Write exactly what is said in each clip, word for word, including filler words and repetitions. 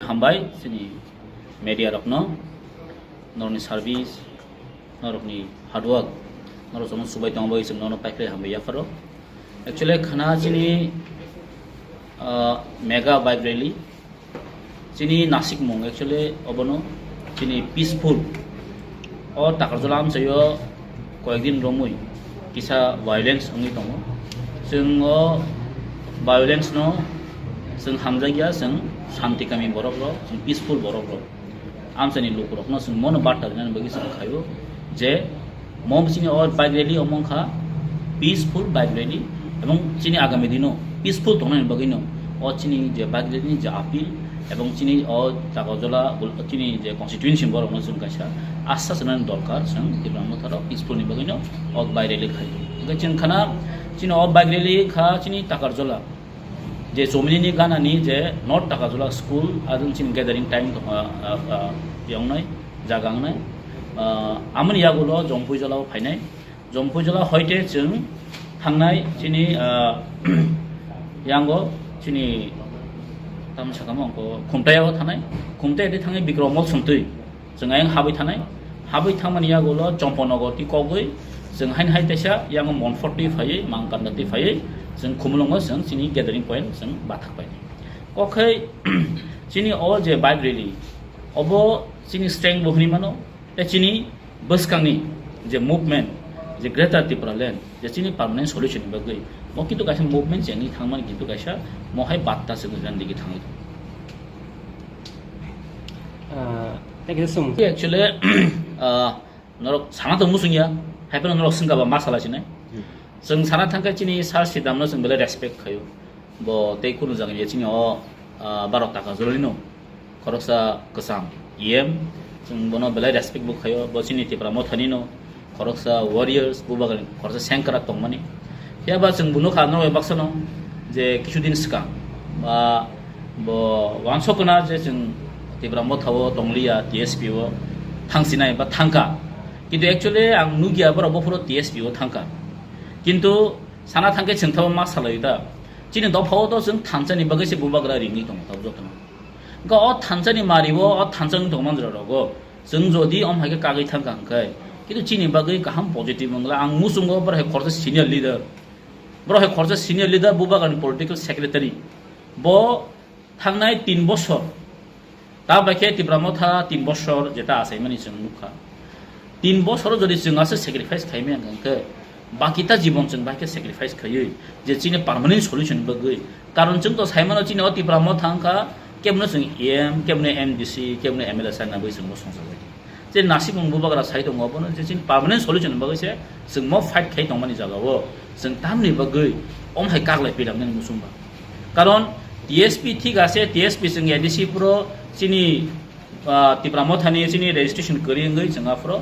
Hambai chini media rokno, norokni service, norokni hard work, norok jono subai tongma bagwi chwng nono paikhlai hambai yapharo. Actually khana chini, ah, mega bike rally, chini nasikmung actually obono chini peaceful. O Takarjala amchaio koyekdin romwi kisa violence wngwi tongo. Chwng o violence no chwng hamjakya, chwng shanti kami borok rok, chwng peaceful borok rok. Amchaini lukurokno chwng mono barta rinani bagwi chwng khaio je mo chini o bike rally omo wngkha peaceful bike rally, ebong chini agami dino peaceful tongnani bagwino o chini je bike rally ni je appeal ebong chini o Takarjala chini je constituency borokno chwng kaisa asa sanani dorkar, chwng Tipra Motha rok peaceful ni bagwino o bike rally khaio. Hwnkhe chwng khana chini o bike rally kha chini Takarjala je Chomilini ganani je North Takarjala school, adon chini gathering time tongkha, ah, ah, yongnai, jaga wngnai. Ah, amoni yagulo Jompuijala o phainai. Jompuijala hoite chwng thangnai chini, ah, yango chini tamo sakamo angkho Khumtaiyo thanai. Khumtai de thangai Bikrom Mol Sumtwi. Chwng ayang habwi thanai. Habwi thangmani yagulo Chomponogo twi kogwi chwng hain hai teisa yango Monfort twi phaiwi, Mangkanda twi phaiwi chwng Khumulwngo chwng chini gathering point chwng bathak pai. Kok khai chini o je bike rally, obo chini strength bo hwnwi mano, tei chini bwskangni je movement, je Greater Tipraland, je chini permanent solution ni bagwi, mo kintu kaisa movement chengwi thangmani kintu kaisa mo hai batta se gujran digi thangwi. Ah, thank you so much. Actually, ah, norok sana tong musung ya, hai phano norok swngkha ba ma sala sinai. Hmm. Chwng sana thangkhe chini sir Sidamno chwng belai respect khaio. Bo tei kunu jaga ya chini o, ah, Bharat Takarjalani no. Khoroksa kwcham E M, chwng bono belai respect bo khaio. Bo chini Tipra Mothani no. Khoroksa warriors, bubagrani khoroksa sengkrak tongmani. Phiya ba chwng bo nukha norok baksano je kisu din swkang ba bo wansokna je chwng Tipra Motha o tongliya, T S P o thangsinai ba thangkha. Kintu actually ang nukya borok bophuro T S P o thangkha. Kintu sana thangkhe chwng thabo ma salai da. Chini dophao to chwng thansa ni bagwi se bubagra ringwi tongo tabuk jotono. Hwnkhe o thansa ni mari o, o thansa wng tongma jora rogo. Chwng jodi om hai khe kagwi thang kha hwnkhe, kintu chini bagwi kaham positive wngla. Ang muchungo borok hai khoroksa senior leader, borok hai khoroksa senior leader, bubagrani political secretary. Bo thangnai tin bosor, ta bai khe Tipra Motha tin bosor jeta achaimani chwng nukha. Tin bosor jodi chwng asa sacrifice khaimaya hwnkhe, baki ta jibon chwng bai khe sacrifice khaiwi je chini permanent solution bagwi. Karon chwng to saimano chini o Tipra Motha wngkha, kebono chwng E M, kebono M D C, kebono M L A sai nabwi chwng bo songchajak. Je nasikmung bubagra sai tongo, obono je chini permanent solution bagwi se chwng mo fight khai tongmani jagao chwng tamni bagwi om hai kaglai pilamnani muchungba. Karon T S P thik ase, T S P chwng A D C phuro chini, ah, Tipra Mothani chini registration kwrwi wngwi chwng aphuro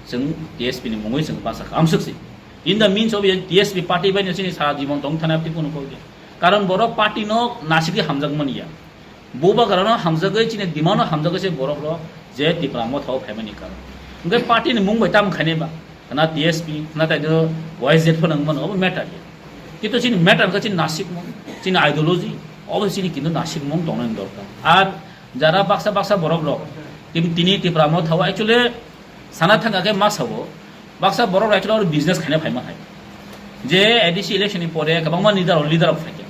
chwng T S P ni mungwi chwng basa kha amswk si. In the means of T S P party bai no chini sara jibon tong thana twi kuno kok ya. Karon borok party no nasigwi hamjakmani ya. Bubagrano hamjagwi chini demand no hamjagwi se borok rok je Tipra Motha o phaimani karon. Hwnkhe party ni mung bai tamo khainai ba? Khna T S P, khna tai do Y Z phano wngmano, obo matter ya. Kintu chini matter khe chini nasikmung, chini ideology, obo chini kintu nasikmung tongnani dorkar. Ar jara baksa baksa borok rok, tini, tini Tipra Motha o actually sana thangkha khe ma sao, baksa borok rok actually oro business khaina phaima hai. Je A D C election ni pore kwbangma leader, leader rok phaikha.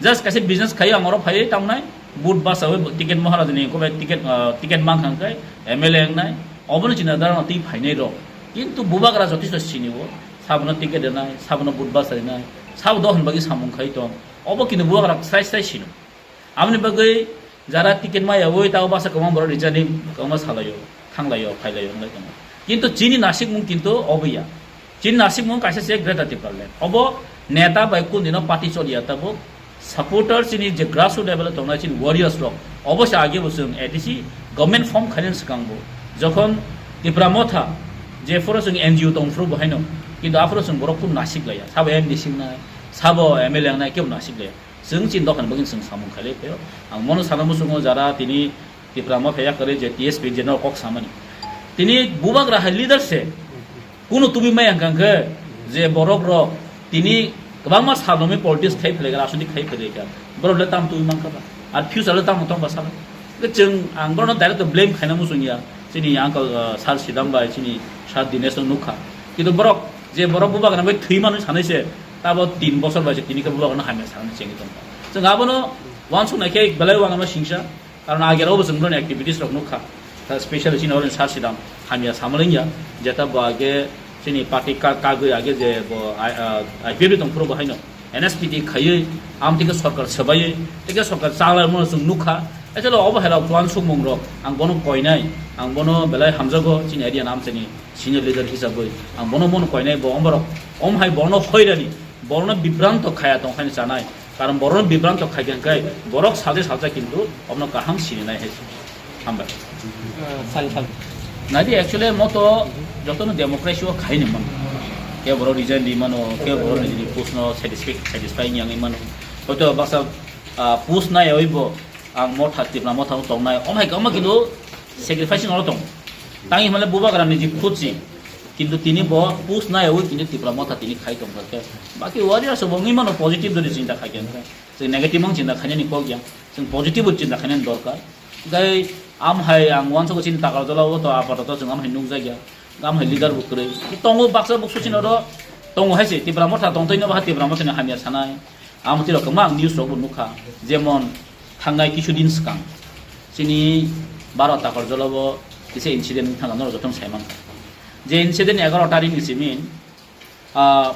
Just kaisa business khai ang oro phai tamnai, vote basawi ticket Maharaj ni ko bai ticket, ah, ticket mang khang khai M L A wngnai, obono chini dara twi phainai rok. Kintu bubagra jotisto sini o, sabono ticket rwnai, sabono vote basa rwnai, sabo dohon bagwi samung khai tong. Obo kintu bubagra srai srai sino. Aboni bagwi jara ticket maya oi tao basa kwbang borok rijani kwbangma salaio, thanglaio, phailaio, wnglai tongo. Kintu chini nasikmung kintu obo ya. Chini nasikmung kaisa se Greater Tipraland. Obo neta bai kundino party choliya tabuk. Supporter chini je grassroots level o tongnai chini warriors rok. Obo se age bo chwng A D C government form khainani swkang bo. Jokhon Tipra Motha je phoro chwng N G O tong phuru bo haino. Kintu aphuru chwng borok kunu nasik laiya. Sabo M D C wngnai, sabo M L A wngnai, kebo nasik laiya. Chwng chini dophani bagwi chwng samung khailai phaio. Ang mono sana muchungo jara tini Tipra Motha yakarwi je T S P je no kok samani. Tini bubagra hai leader se. Kunu tubui maya hwnkha khe je borok rok tini kwbangma salnwi politics khai phlai kha, rajniti khai phlai kha. Borok le tam tubui mankha ba? Ar future le tamo tong ba sala? Chwng ang bono direct blame khaina muchung ya. Chini uncle, uh, Sir Sidam bai, chini Sir Dinesh no nukha. Kintu borok je borok bubagra bai thwi manu sanai se, tabo tin bosor bai se tini khe bubagra no hamya sanai chengwi tongkha. Chwng abono uansuk nai khe belai uanama singsa. Karon age rok bo chwng boroni activities rok nukha. Ta special chini oro Sir Sidam hamya samalengya. Jeta bo age chini party ka-, kagwi age je bo I-, uh, I P F ni tongphuru bo haino. N S P T khaiwi, am tike sorkar swbaiwi, tike sorkar chalai mano chwng nukha. Actually, obo hai rok uansukmung rok, ang bono koinai, ang bono belai hamjago, chini area ni amchaini senior leader hisabwi, ang bono bono koinai, bo omorok, om hai bono hoirani, bono bibranto khaya tong hai chanai, karon bono bibranto khai khe borok salsa salsa kintu omno kaham sininai hai. Hambai. Sal, sal. Nadi actually moto jotono democracy o khaini mano. Ke borok resign di mano, ke borok nijini post no satisfy, satisfy ni yang mano. Hoito baksa, ah, post na yoi bo ang motha Tipra motha tong nai. Omhai kama kilo sacrifice no tong. Tangi male bubagra niji khutsi. Kintu tini bo post na yoi kintu Tipra motha tini khai tong kha. Baki warriors bo ngi mano positive dori chinta khai kha. Chwng negative mang chinta khainani kok ya. Chwng positive chinta khainani dorkar. Tei am hai ang uansukgo chini Takarjala o to apatoto chwng am hai nukjakya. Am hai leader bo kwrwi. Tongo baksa buksu chini oro tongo hai se Tipra motha tongtoi no baha Tipra motha ni hamya sanai. Am twi rok kwbang news rok bo nukha. Jemon thangnai kisu din swkang chini baro Takarjala o kisa incident thangkha norok jotono sai mankha. Je incident egaroh tarik ni simi Ah,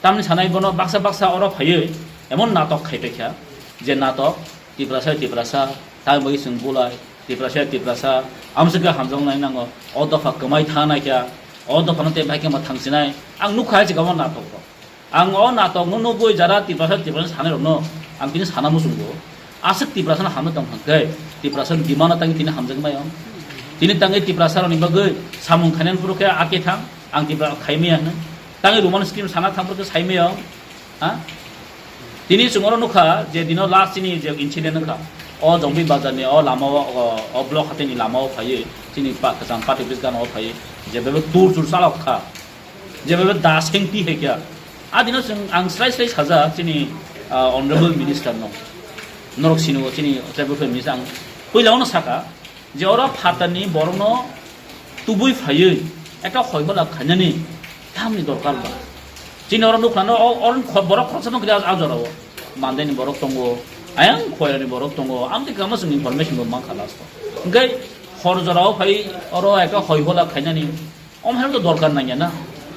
tamni sanai bono baksa baksa oro phaiwi emon natok khai paikha, je natok Tiprasa Tiprasa, tamni bagwi chwng bulai, Tiprasa Tiprasa, amswkhe hamjaknai nango, o dopha kwmai thangnaikha, o dophano tei bahai khe ma thangsinai, ang nukha hai se omo natok rok. Ang o natok no nugwi jara Tiprasa Tiprasa sanai rokno ang tini sana muchungo. Aswk Tiprasano hamno tong hwnkhe, Tiprasani demand-o tangwi tini hamjak maya. Tini tangwi Tiprasarokni bagwi samung khainani phuru khe ake thang, ang Tipra khai maya hwnwi. Tangwi Roman script sana thang phuru khe sai maya. Ha? Tini chwng oro nukha je dino last chini je incident wngkha. O Jongbi bazarni o lama-o, o, o block hatini lama-o phaiwi chini pa-, kwcham party office gana-o phaiwi je bebak tur chur chalok kha. Jeba das hengti hai kya. Adino chwng ang srai srai sajak chini, ah, honorable minister no. Norok sino chini tribal family ang puila ono saka je oro phatarni borokno tubui phaiwi ekta hoihola khainani tamni dorkar ba. Chini oro nukhlano o, oro kho-, borok khoroksa nukli a, a jorao. Mandaini borok tongo, ayang khoirani borok tongo, amtwi kama chwng information bo mankha last o. Hwnkhe hor jorao phai oro ekta hoihola khainani Om hai to dorkar nangya na.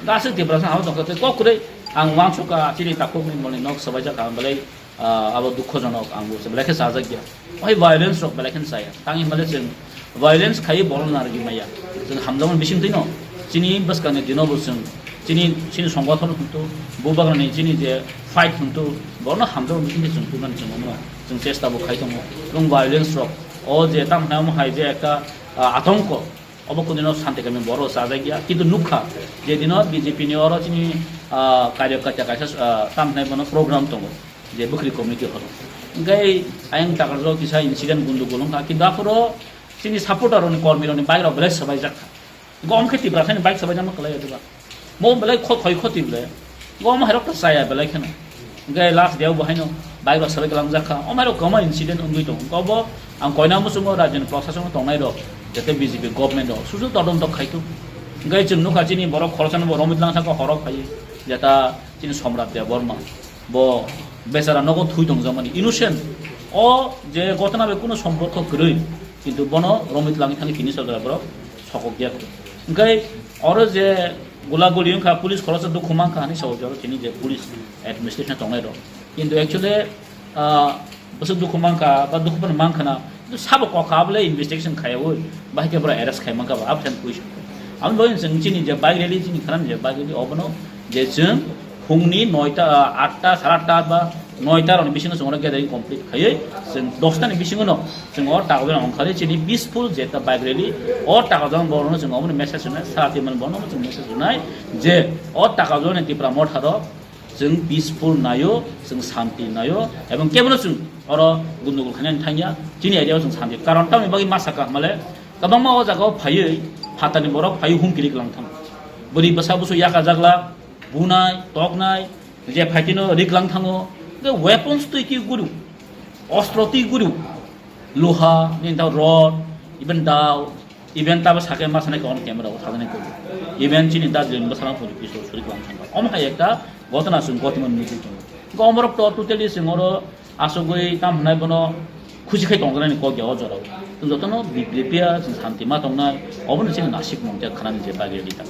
Aswk Tiprasa hao tongkha tei kok kwrwi ang uansukha chini takhukni moni nok swbaijak ang belai, ah, abo dukhojonok ang bo belai khe chajakya. Hai violence rok belai khe chaya. Tangwi hwnmale chwng violence khaiwi borok narwgwi maya. Chwng hamjakmani bisingtwino chini bwskangni dino bo chwng chini, chini songbothon hwntu bubagrani chini je fight hwntu borokno hamjakmani bisingtwi chwng tubunani chwng omo chwng chesta bo khai tongo. Ebong violence rok o je tamo hai omo hai je ekta, ah, atongko Obo kudino santi kami boro sajak ya, kintu nukha je dino B J P ni oro chini, ah, karyakarta kaisa, ah, tamhnai bono program tongo, je bwkhri committee horo. Hingke ayang takarjak kisa incident gundugul wngkha, kintu aphuru chini supporter rokni, kormi rokni bike rok belai swbaijak kha. Gom khe Tiprasa ni bike swbaijak ma kwlai ya diba? Bo belai kho-, khoi khoti belai. Bo omo hai rok ta chaya belai kheno. Hingke last day o bo haino bike rok swbai kwlang jak kha. Omo hai rok kwma incident wngwi tongo. Hingke obo ang koina muchungo rajyoni proshasongo tongnai rok, jate B J P government rok susu todonto khai thung. Hingke chwng nukha chini borok khoroksa no bo romwi tlang saka horok phaiwi jata chini Somrat Debbarma. Bo bechara nogo thui tongjakmani innocent. O je gotona bai kuno somporko kwrwi, kintu bono romwi tlangwi thangwi tini sajra borok sokok ya. Hingke oro je gula guli wngkha, police khoroksa dukhu mankha hinwi sao, joro tini je police administration tongnai rok. Kintu actually, ah, bwswk dukhu mankha ba dukhu phano mankha na, kintu sabo kokha abole investigation khaiwi bahai khe bwrwi arrest khai mankha ba, aboni question. Aboni bagwi chwng chini je bike rally chini khwnani je bike rally obono je chwng phungni noita, ah, atta, sare atta ba noita rokni bisingo chwng oro gathering complete khaiwi chwng dosta ni bisingo no chwng o Takarjala ongkhorwi chini peaceful je ta bike rally o Takarjala borokno chwng omono message rwnai, sara twi mani borokno chwng message rwnai je o Takarjalani Tipra Motha rok chwng peaceful naio, chwng santi naio, ebong kebono chwng oro gundugul khainani thangya, chini area o chwng santi. Karon tamoni bagwi ma sakha hwnmale, kwbangma o jaga o phaiwi phatarni borok phaiwi humkiri kwlang thango. Bwrwi bwsa busu yakajak la, bunai, toknai, je phaitino ri kwlang thango, hwnkhe weapons twi ki guru, ostro twi guru, luha, nini ta rod, even dao, even tabo sake ma sanai ka on camera o sajanai ko. Even chini Darjeeling bwsarang puri piso suri kwlam thangkha. Omo hai ekta ghotona chwng gotimo nugwi tongo. Hwnkhe omorok to totally chwng oro asugwi tam hwnai bono khusi khai tongjaknai ni kok ya o jorao. Chwng jotono bipriya chwng santi ma tongnai, obono chini nasik mung khe khanani je bagwi rita.